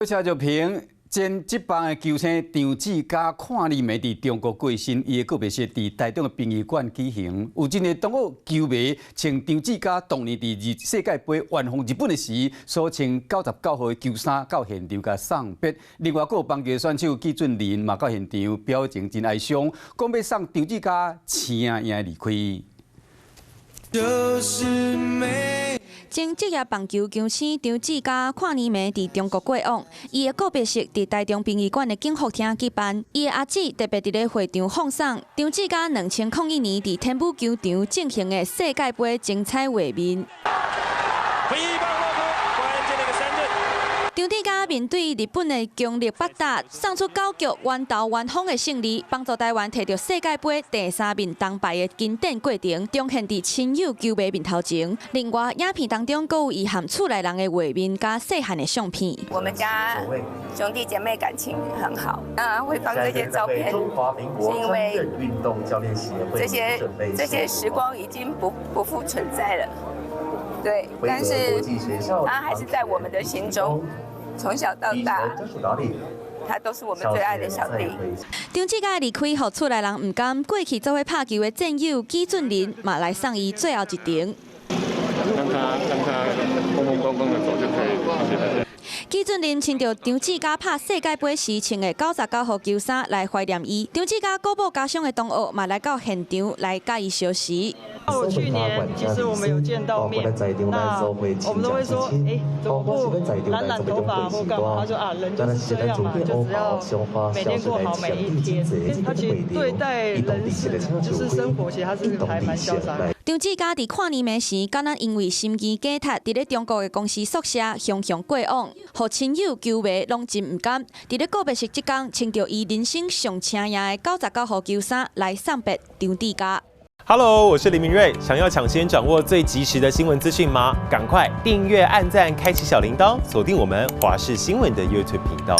車就評前職棒的球星張志家跨年暝佇中國過身，伊的告別式佇台中的殯儀館舉行。有真濟東歐球迷穿張志家當年佇日世界盃完封日本的時所穿99號的球衫到現場共送別。另外，閣有棒球選手紀俊麟嘛到現場表情真哀傷，講欲送張志家青贏離開。就是沒前職業棒球球星張志家跨年暝佇中國過往，伊的告別式佇台中殯儀館的景福廳舉辦。伊的阿姊特別佇咧會場放送張志家2001年佇天母球場進行的世界盃精彩畫面。飛棒落空，關鍵的一個三振。張志家面對日本的強力棒打，送出九局完投完封的勝利，幫助台灣提著世界盃第三面銅牌的經典過程，重現佇親友球迷面頭前。另外，影片當中閣有伊和厝內人的畫面佮細漢的相片。我們家兄弟姐妹感情很好，啊，會放這些照片，是因為這些時光已經不復存在了。對，但是他還是在我們的心中。從小到大，他都是我們最愛的小弟。張志家離開，予厝內人毋甘，過去做伙拍球的戰友紀俊麟嘛來送伊最後一程。讓他風風光光的走就可以了，謝謝。紀俊麟穿著張志家拍世界盃時穿的99號球衫來懷念伊。張志家古堡家鄉的同學嘛來到現場來佮伊相識。我去年其實我們有見到面，那我們都會說，哎，怎麼不染染頭髮或幹嘛？他說啊，人就是這樣嘛，就只要每天過好每一天。他其實對待人事，就是生活，其實他是還蠻瀟灑。張志家佇跨年暝時，敢若因為心肌梗塞，佇咧中國的公司宿舍雄雄過往，予親友球迷攏真毋甘。佇咧告別式這工，穿著伊人生上青贏的99號球衫來送別張志家。 Hello，我是林明瑞。想要搶先掌握最及時的新聞資訊嗎？趕快訂閱、按讚、開啟小鈴鐺，鎖定我們華視新聞的 YouTube 頻道。